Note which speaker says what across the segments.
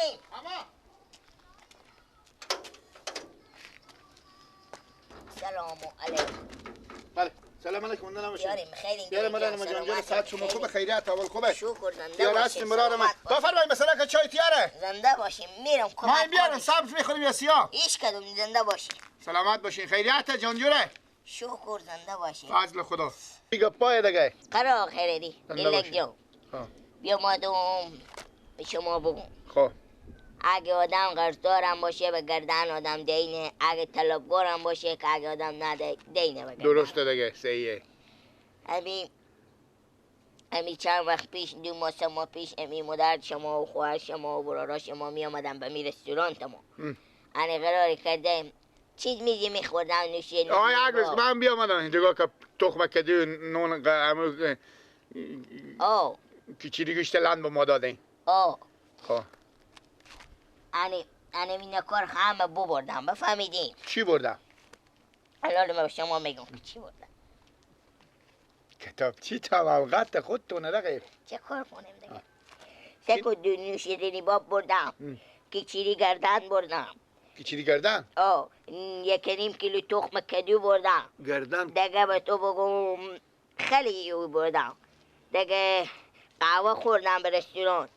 Speaker 1: کنیم.
Speaker 2: اما
Speaker 1: سلام علیکم.
Speaker 2: بله سلام علیکم. نمیشه.
Speaker 1: یاریم خیلی
Speaker 2: یارم مرا جان جان ساعت شما خوبه؟ خیریت اول خوبه؟
Speaker 1: شکر زنده
Speaker 2: یار
Speaker 1: باشین.
Speaker 2: هستیم برادر من. بفرمایید مثلا که چای تیاره.
Speaker 1: زنده باشیم. میرم کمک.
Speaker 2: ما بیارم سبز میخوریم یا سیاه؟
Speaker 1: هیچ کدوم. زنده باشیم.
Speaker 2: سلامت باشین. خیریت جان جوره.
Speaker 1: شکر زنده باشین.
Speaker 2: فضل خدا. دیگه پای دیگه.
Speaker 1: قرار خیری. گلک جان. بیا مادم به شما بگم.
Speaker 2: خب
Speaker 1: اگه آدم قرضدارم باشه به گردن آدم دینه، اگه طلبکارم باشه که اگه آدم نده دینه به گردن.
Speaker 2: درسته دیگه، صحیحه.
Speaker 1: امی چند وقت پیش، 2 ماه 3 ماه پیش، امی مادر شما و خواهر شما و برادر شما می آمدن به می رستوران ما. انا قرار کردیم چیز میزی میخوردم نوشیدنی.
Speaker 2: آقای عگرز من بیامدم اینجا که تخم کدو نون امو کچیری گوشت لند به ما دادین. خب
Speaker 1: انا این کار همه ببردم، بفهمیدیم؟
Speaker 2: چی بردم؟
Speaker 1: الان من به شما میگم که چی بردم.
Speaker 2: کتاب چی تا اوقات خودتونه رقیب.
Speaker 1: چه کار کنیم دیگه؟ سه کدو نوشیدنی باب بردم، کچیری گردن بردم.
Speaker 2: کچیری گردن؟
Speaker 1: 1.5 کیلو تخم کدو بردم.
Speaker 2: گردن؟
Speaker 1: دیگه به تو بگم خیلی بردم. دیگه قهوه خوردم به رستوران.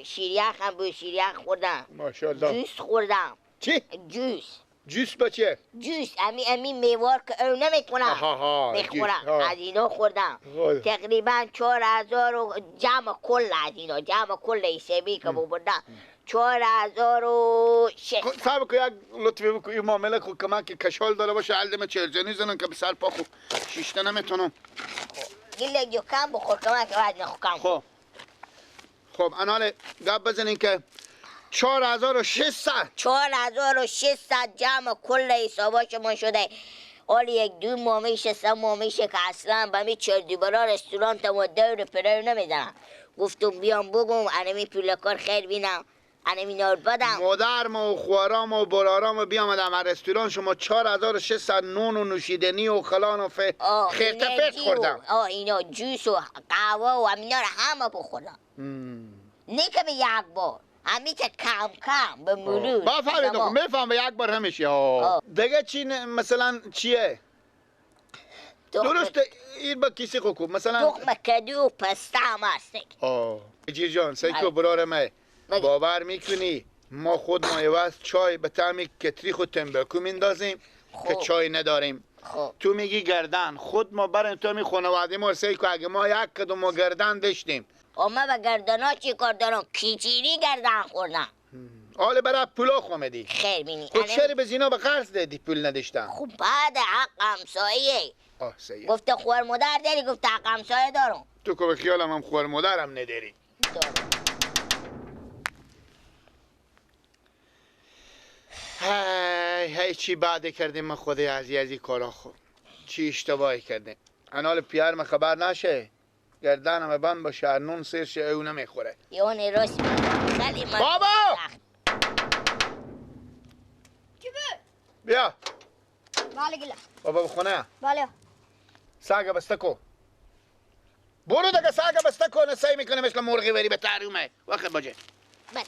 Speaker 1: شیریخ هم بود، شیریخ خوردم.
Speaker 2: ماشاءالله.
Speaker 1: جوس خوردم.
Speaker 2: چی؟
Speaker 1: جوس.
Speaker 2: جوس با چیه؟
Speaker 1: جوس امی میوار که او نمیکنم میخورم، از اینا خوردم. تقریبا 4000 و جمع کل از اینا، جمع کل حسابی که بردم 4600.
Speaker 2: صاحب که یک لطفی بکن این معامله خود که من که کشال داره باشه علم چهرزنی زنم که به سر پا خوب شیشته نمیتونم.
Speaker 1: گله جو کم بخور که من که باید نخو کم.
Speaker 2: خب انال گپ بزنین که 4600.
Speaker 1: 4600 جمع کل حسابا شما شده. حالا 1-2 ماه میشه 3 ماه میشه که اصلا به می چردیبرا رستوران تا دور پرو نمیزنم. گفتم بیام بگم انمی پول کار خیر بینم، انمی نار بدم.
Speaker 2: مادرم و خوارام و برارام بیامدم از رستوران شما 4600 نون و نوشیدنی و خلان و خیرت پرت خوردم.
Speaker 1: اینا جوس و قهوه و همینا رو همه بخوردم. نه که به یک بار، همی که کم کم به مرور.
Speaker 2: بفهمید میفهم به یک بار همیشه. دیگه چی مثلا چیه؟ درست این با کیسه خوب مثلا
Speaker 1: تخم کدو و پسته هم هست.
Speaker 2: جیر جان سیکو برار من باور میکنی ما خود ما عوض چای به طعم کتری خود تنباکو میندازیم که چای نداریم. تو میگی گردن خود ما بریم تو می خانواده ما سیکو اگه ما یک کدوم ما گردن داشتیم.
Speaker 1: ما به گردن چی کار دارم؟ کیچیری گردن خوردم.
Speaker 2: حالا برای پولا خوامدی.
Speaker 1: خیر بینی.
Speaker 2: خود چرا به زینا به قرض دادی پول نداشتم؟
Speaker 1: خب بعد حق همسایه.
Speaker 2: سیه.
Speaker 1: گفت خوار مادر داری؟ گفت حق همسایه دارم.
Speaker 2: تو که به خیالم هم خوار مادرم نداری.
Speaker 1: دارم.
Speaker 2: هی چی بعد کردیم من خود از این کارا خود چی اشتباهی کردیم. انال پیار من خبر نشه گردنم بند باشه نون سیر شه او نمیخوره.
Speaker 1: یعنی راست خیلی من
Speaker 2: بابا
Speaker 3: چی بود؟
Speaker 2: بیا
Speaker 3: بله گله
Speaker 2: بابا بخونه.
Speaker 3: بله
Speaker 2: ساگه بسته کو برو دیگه ساگه بسته کو نسای میکنه مثل مرغی وری به تارومه وقت باجه
Speaker 1: بله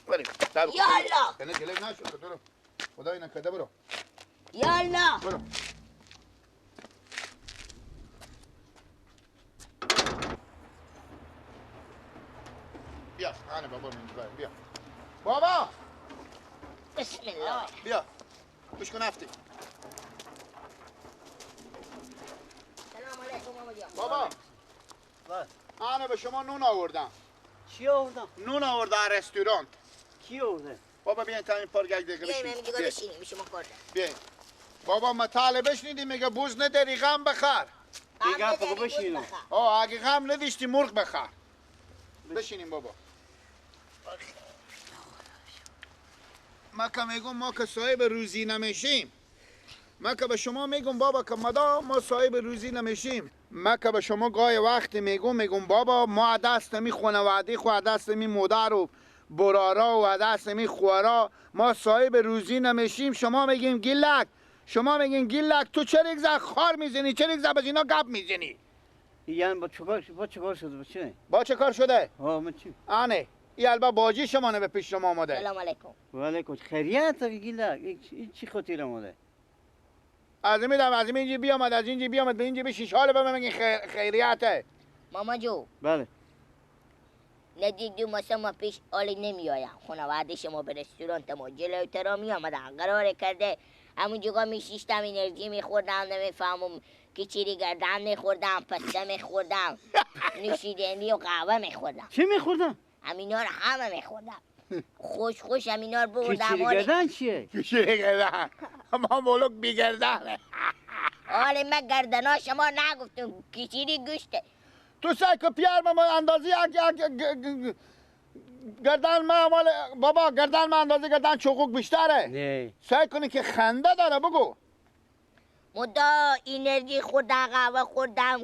Speaker 2: بریم.
Speaker 1: یالا
Speaker 2: کنه جلو نشو که تو خدای نکرده برو.
Speaker 1: یالا
Speaker 2: برو. بیا انا بابا من بیا بابا
Speaker 1: بسم الله
Speaker 2: بیا گوش کن افتی.
Speaker 1: سلام علیکم بابا جان.
Speaker 2: بابا انا به شما نون آوردم.
Speaker 4: چی آوردم؟
Speaker 2: نون آورده از رستوران.
Speaker 4: کی آورده؟
Speaker 2: بابا بیاین تا این پارک یک دقیقه بشینیم.
Speaker 1: بیاین بشینیم شما کار دارم.
Speaker 2: بیاین بابا مطالب بشنیدی میگه بوز نداری غم بخر.
Speaker 4: دیگه بگو بشینیم.
Speaker 2: اگه غم نداشتی مرغ بخر. بشینیم بابا. ما که میگم ما که صاحب روزی نمیشیم. ما که به شما میگم بابا که مدام ما صاحب روزی نمیشیم. ما که به شما گاهی وقت میگم بابا ما دست می خانواده خو دست می مادر و برارا و دست می خوارا ما صاحب روزی نمیشیم. شما میگیم گیلک، شما میگین گیلک تو چرا یک زخ خار میزنی، چرا یک زخ اینا گپ میزنی؟
Speaker 4: یعنی با چه کار شده؟ با چه؟
Speaker 2: با چه کار شده؟
Speaker 4: ها من چی؟
Speaker 2: آنه این البته باجی شما نه به پیش شما آمده.
Speaker 1: سلام علیکم.
Speaker 4: و علیکم. خیریت گیلا این چی خاطر آمده؟
Speaker 2: از میدم از اینجا بیامد از اینجا بیامد به اینجا بشیش حال به من میگین خیریته.
Speaker 1: ماما جو.
Speaker 4: بله.
Speaker 1: ندیگ دو ماه ما پیش آلی نمی آیم. خانواده شما به رستوران ما جلوترا می آمدن قرار کرده همونجا می شیشتم انرژی میخوردم نمیفهمم کچری گردن میخوردم پسته میخوردم نوشیدنی و قهوه میخوردم.
Speaker 4: چی میخوردم؟
Speaker 1: همینا رو همه میخوردم. خوش خوش همینا رو بردم.
Speaker 4: کچری گردن چیه؟
Speaker 2: کچری گردن ما ملک بیگردنه.
Speaker 1: آره من گردنا شما نگفتم کچری گوشته.
Speaker 2: تو سعی که پیار ما اندازی گردن ما مال بابا گردن ما اندازه گردن چوقوک بیشتره.
Speaker 4: نه
Speaker 2: سعی کنی که خنده داره بگو.
Speaker 1: مدا انرژی خوردم قهوه خوردم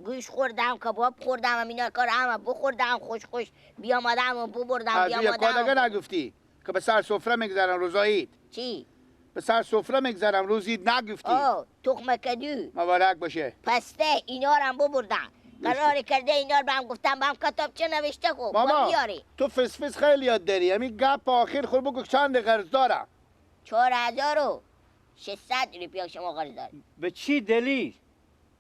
Speaker 1: گوش خوردم کباب خوردم اینا کار همه بخوردم خوش خوش بیامدم و ببردم بیامدم.
Speaker 2: از یه نگفتی که به سر سفره میگذرم روزایید.
Speaker 1: چی؟
Speaker 2: به سر سفره میگذرم روزید نگفتی.
Speaker 1: آه تخم کدو
Speaker 2: مبارک باشه.
Speaker 1: پسته اینا رو هم ببردم. قرار کرده اینا رو به هم گفتم به هم کتاب چه نوشته کو
Speaker 2: ماما
Speaker 1: بیاری.
Speaker 2: تو فسفس خیلی یاد داری. همین گپ آخر خود بگو چند قرض دارم.
Speaker 1: 4600 روپیه شما قرض داری.
Speaker 4: به چی دلیل؟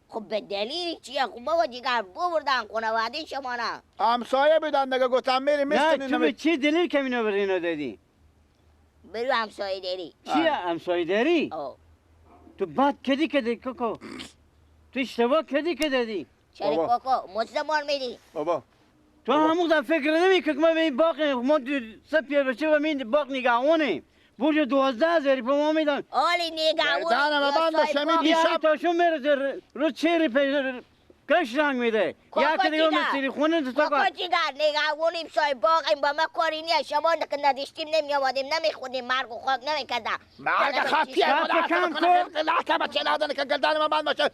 Speaker 1: خب به دلیل چیه؟ خب بابا دیگر ببردن خانواده شما نه.
Speaker 2: همسایه بودن دیگه گفتم میریم
Speaker 4: نه تو به چی دلیل که اینا بر اینا دادی؟
Speaker 1: برو همسایه داری.
Speaker 4: چی همسایه داری؟ تو بد کدی کدی کوکو. تو اشتباه کدی که دادی؟
Speaker 1: چرا کوکو مزدمان میدی؟
Speaker 2: بابا
Speaker 4: تو همون در فکر نمی که ما به این باغ ما سه پیر بچه و این باغ نگهوانیم. برج 12,000 به ما میدن.
Speaker 1: آلی نگهوان.
Speaker 2: دهنم بند باشه دیشب
Speaker 4: تاشون میره رو چهره کش رنگ میده. یک دیگه مستری خونه تو
Speaker 1: کاکا جیگر نگهوانیم سای باغیم با ما کاری نیست. شما که نداشتیم نمی آمدیم نمیخوردیم مرگ و خاک نمیکردم.
Speaker 2: مرگ خاک پیه
Speaker 4: مادر کم کن.
Speaker 2: لحظه بچه ندانه که گردن من بند باشه.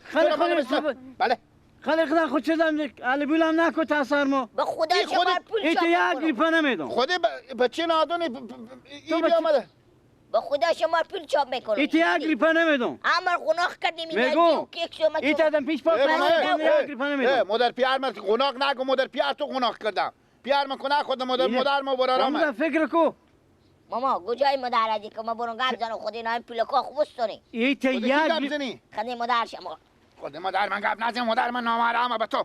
Speaker 2: بله
Speaker 4: خیلی خدا خود چیزم علی بولم نکو تاثر ما.
Speaker 1: به خدا شما پول
Speaker 4: ایت یک ریپا نمیدم.
Speaker 2: خودی بچه نادونی ای بیامده.
Speaker 1: به خدا شما پول چاپ میکنم.
Speaker 4: ایت یک ریپا نمیدم.
Speaker 1: امر قناق کردیم
Speaker 4: میگو. ایت آدم پیش پا یک ریپا نمیدم.
Speaker 2: مادر پیار من قناق نگو مادر پیار تو قناق کردم. پیار من قناق خود مادر مادر ما برارم.
Speaker 4: فکر کو.
Speaker 1: ماما کجای مادر ازی که ما برون گپ زنم خود اینا این پولکا خوب استونی.
Speaker 4: ایت یک
Speaker 1: خدی مادر شما.
Speaker 2: خود مادر من گپ نزن مادر من نامرامه به تو.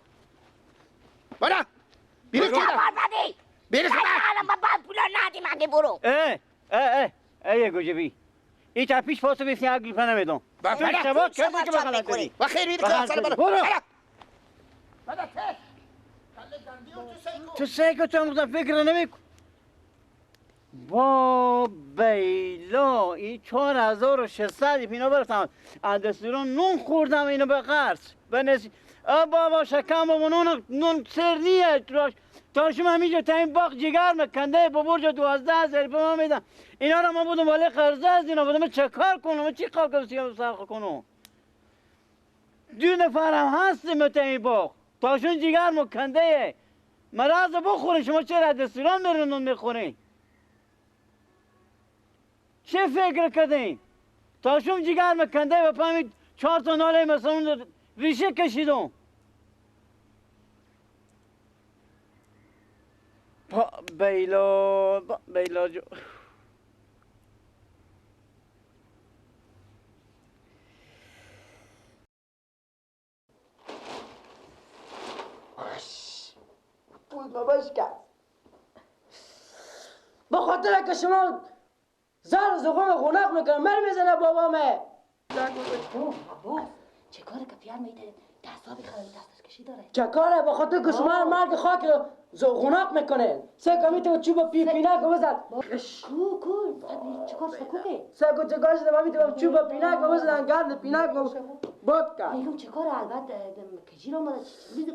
Speaker 2: برا بیرون
Speaker 1: کن. بیرون کن. الان با پولا ندیم اگه برو.
Speaker 4: ای ای ای ای گوجبی. ای تا پیش پاسو بیسی اگه پا نمیدم. تو اشتباه کردی که بغلت کردی.
Speaker 2: و خیر بیرون کن.
Speaker 4: برو. تو سعی تو هم فکر نمیکن. با بیلا این 4600 اینا برفتم از دستوران نون خوردم اینو به قرض بنسی بابا شکم بابا نون نون سر نیه تا شما همینجا تا این باغ جگر مکنده با برج 12,000 به ما میدن اینا رو ما بودم ولی قرضه از اینا بودم چه کار کنم چی کار کنم سرخ کنم دو نفرم هستیم تا این باغ تاشون جگر مکنده مرض بخورین شما چرا از دستوران میرون نون میخورین چه فکر کردین؟ تاشون جگر مکنده و پامی 4 تا ناله مثلا ریشه کشیدم. با بیلا با بیلا جو.
Speaker 5: بود باباش کرد. به خاطر که شما زر زغم قناق میکنه مر میزنه بابامه.
Speaker 6: عباس چه کاره که پیار میده دستابی خرابی دستش کشی داره
Speaker 5: چه کاره؟ به خاطر که شما مرگ خاک قناق میکنه سه کمی تو چوب پی پینک بزد
Speaker 6: کو کو چه کار سکوکه
Speaker 5: سه کو چه کار شده می تو چوب پینک بزدن گرد پینک باد کرد.
Speaker 6: میگم چه کاره؟ البته کجی رو اومده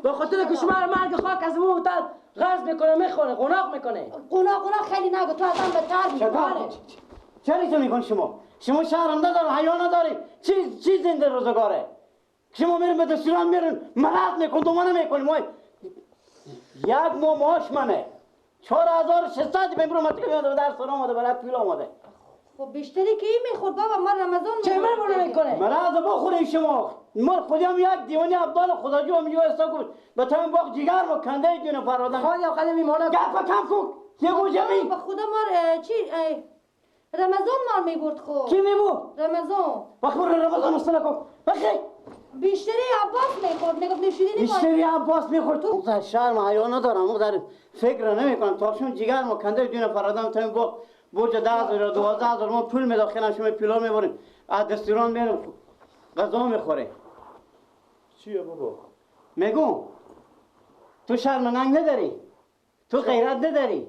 Speaker 5: به خاطر که شما مرگ خاک از مو غرض میکنه میخونه قناق میکنه.
Speaker 6: قناق خیلی نگو تو از من بدتر میکنه.
Speaker 4: چرا تو میکن شما؟ شما شرم نداره، حیا نداری، چی زنده روزگاره؟ شما میرین به دستوران میرین مرض میکن دومانه میکنیم. ما یک ماه معاش منه 4600 بمرو مت که در سر آمده برای پول آمده.
Speaker 6: خب بیشتری که این میخورد بابا ما رمضان
Speaker 5: چه مرمونه میکنه؟
Speaker 4: مرض بخوریم شما. ما خودم یک دیوانی ابدال خدا جو میگه استا گفت به تمام باغ جگر ما کنده دونه فرادم.
Speaker 5: خواهیم خواهیم میمونه
Speaker 4: گپ کم کو.
Speaker 5: یه گوجمی
Speaker 6: به خدا مار چی رمضان مار میبرد خو.
Speaker 5: کی میبرد؟
Speaker 6: رمضان.
Speaker 5: وقت برو رمضان استلا کن. بخی
Speaker 6: بیشتری عباس میخورد، میگفت نوشیدنی
Speaker 4: بیشتری عباس میخورد. تو در شرم حیا ندارم، اون در فکر نمیکنم. تاکشون جگر ما کنده دون فرادم تا با برج 10,000 12,000 ما پول میداخلم، شما پیلا میبریم از رستوران میرم غذا میخوره.
Speaker 7: چیه بابا؟
Speaker 4: میگم تو شرم ننگ نداری، تو غیرت نداری،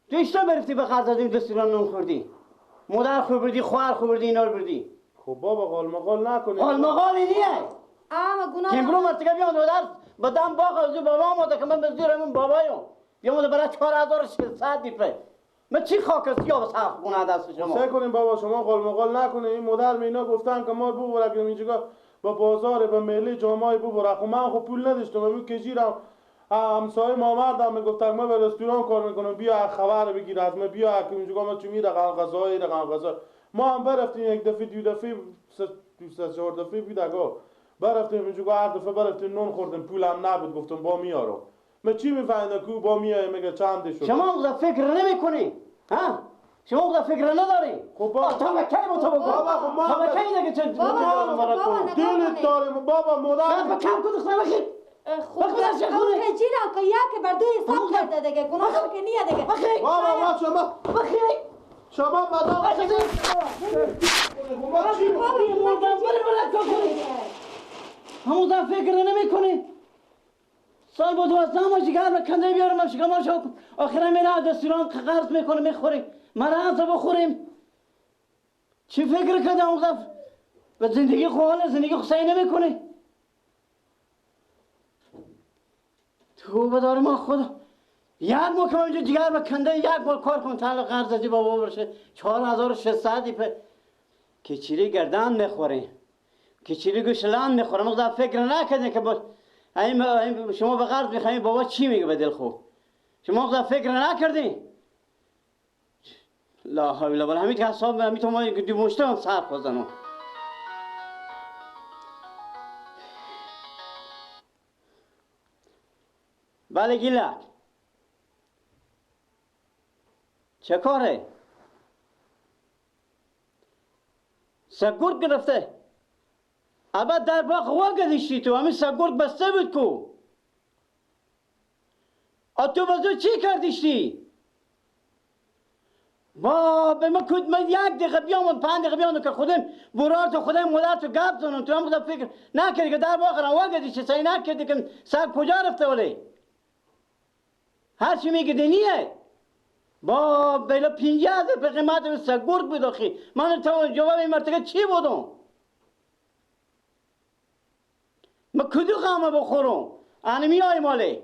Speaker 4: تو اشتباه برفتی به قرض دادیم رستوران نون خوردی، مادر خو بردی، خواهر خو بردی، اینا رو بردی.
Speaker 7: خب بابا قال مقال نکنی.
Speaker 4: قال مقالی نیه.
Speaker 6: اما گناه
Speaker 4: کمبرو مرتکب بیان دادر بدم باغ از بابا آمده که من به زیر همون بابایم بیامده برای 4600 دیپه. من چی خاک است یا سخت گناه دست شما.
Speaker 7: سعی کنیم بابا شما قال مقال نکنی. این مادر می اینا گفتن که ما ببره که اینجا با بازار به ملی جامعه ببره. خب من خب پول نداشتم، من کجیرم همسایه ما مردم میگفتن من به رستوران کار میکنم، بیا خبر بگیر از من، بیا که اینجا ما چی میرقم غذای رقم غذا. ما هم برفتیم یک دفعه دو دفعه سه چهار دفعه بود آقا برفتیم اینجا، هر دفعه برفتیم نون خوردیم، پولم نبود، گفتم با میارم. من چی میفهمیدم که با میای میگه چند شد.
Speaker 4: شما اونقدر فکر نمیکنی ها؟ شما اونقدر فکر نداری.
Speaker 7: خب بابا
Speaker 4: تا به کی با تو بگو
Speaker 7: بابا خب ما
Speaker 4: تا به کی دیگه چه
Speaker 7: بابا دلت داریم بابا مادر
Speaker 4: به کم کن دختر بخیر.
Speaker 6: خب خجیرم که یک بر دو حساب کرده دیگه، گناه که نیه دیگه.
Speaker 7: بابا ما شما
Speaker 4: بخیر
Speaker 7: شما مدام
Speaker 4: همون فکر نمیکنی. سال با 12 ماه جگر بکنده بیارم شکماش آخرا میره رستوران قرض میکنه میخوریم مرض بخوریم. چی فکر کردم اون به زندگی خواهل زندگی خسایی نمیکنی. تو بدار ما خدا یک ماه که اینجا جگر بکنده یک بار کار کن تا قرض از بابا برشه 4600 دیپه. کچیری گردن میخوره، کچیری گوشلان میخوره. ما فکر نکردیم که با این شما به قرض میخوایم بابا چی میگه به دل خوب. شما فکر نکردین. لا حول ولا همین که حساب همین تو ما دیموشته هم سر خوزنم. بله گیلک چه کاره؟ سگورد گرفته. البته در باغ غوا گذاشتی تو، همین سگورد بسته بود کو. تو بازو چی کردیشتی؟ با به من کد من یک دقیقه بیام و 5 دقیقه بیام که خودم برار تو خودم مادر تو گپ زنم. تو هم خدا فکر نکردی که در باغ روا گذاشتی، سعی نکردی که سگ کجا رفته. ولی هر چی میگه دنیه با بلا 50,000 به قیمت سگورد بود. آخی من تو جواب این مرتکه چی بودم؟ من کدو غمه بخورم؟ انا میای مالی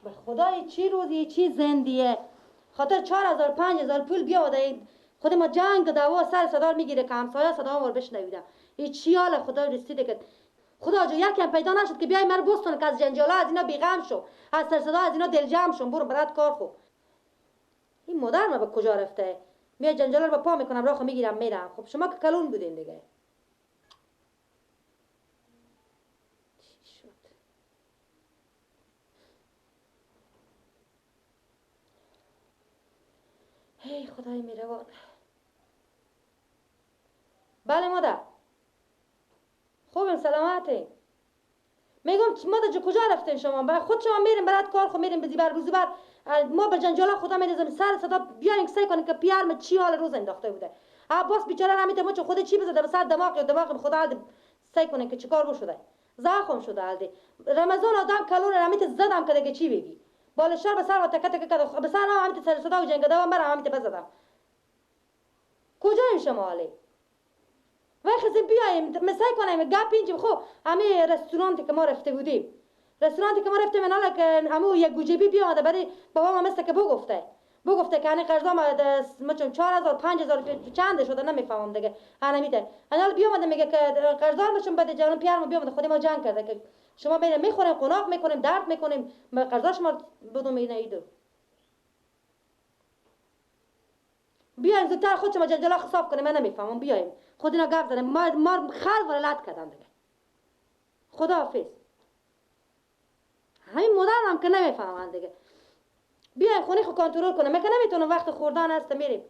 Speaker 6: به خدای چی روزی چی زندیه خاطر 4000 5000 پول بیاده خود ما جنگ دعوا سر صدا میگیره که همسایه صدا ما بشنویدم. این چی حال خدا رسیده که خدا جو یکم پیدا نشد که بیای مرا بستون که از جنجالا از اینا بیغم شو، از سر صدا از اینا دلجمع شو، برو برات کار خو. این مادر ما به کجا رفته؟ میای جنجالا رو به پا میکنم، راخو میگیرم میرم. خب شما که کلون بودین دیگه. چی شد؟ هی خدای میروان. بله مادر خوبم سلامتی. میگم مادر کجا رفتین شما؟ برای خود شما میریم برات کار خو میریم به زیبر بزیبر ما به جنجالا خدا میریزم سر صدا بیاین سعی کنین که پیار ما چی حال روز انداخته بوده. عباس بیچاره نمیته ما چه خود چی بزده به سر دماغ یا دماغ خدا سعی کنین که چیکار بشده. زخم شده الدی رمضان آدم کلون رمیت زدم که دیگه چی بگی. بالشار به سر و تکه تکه کرد به سر هم همیت سر صدا و جنگ دوام برم همیت بزدم. کجاییم شما حالی؟ وقتی بیایم مثل کنیم گپ اینجا خب همه رستورانتی که ما رفته بودیم رستورانتی که ما رفتیم اینا که همو یک گوجبی بیامده برای بابا ما مثل که بگفته که هنی قرضا ما چون 4000 5000 چند شده نمیفهمم دیگه هنمیده اینا بیامده میگه که قرضا ما چون بده جانم پیارم بیامده خود ما جنگ کرده که شما بین میخوریم قناق میکنیم درد میکنیم ما قرضا شما بدون اینا ایدو. بیایم زودتر خود شما جنجالا صاف کنه. من نمیفهمم. بیایم خود اینا گپ زنیم. ما خل ولت کردن دیگه. خداحافظ. همین مادر هم که نمیفهمن دیگه. بیایم خونه خو کنترل کنه. من که نمیتونم، وقت خوردن هست، میریم.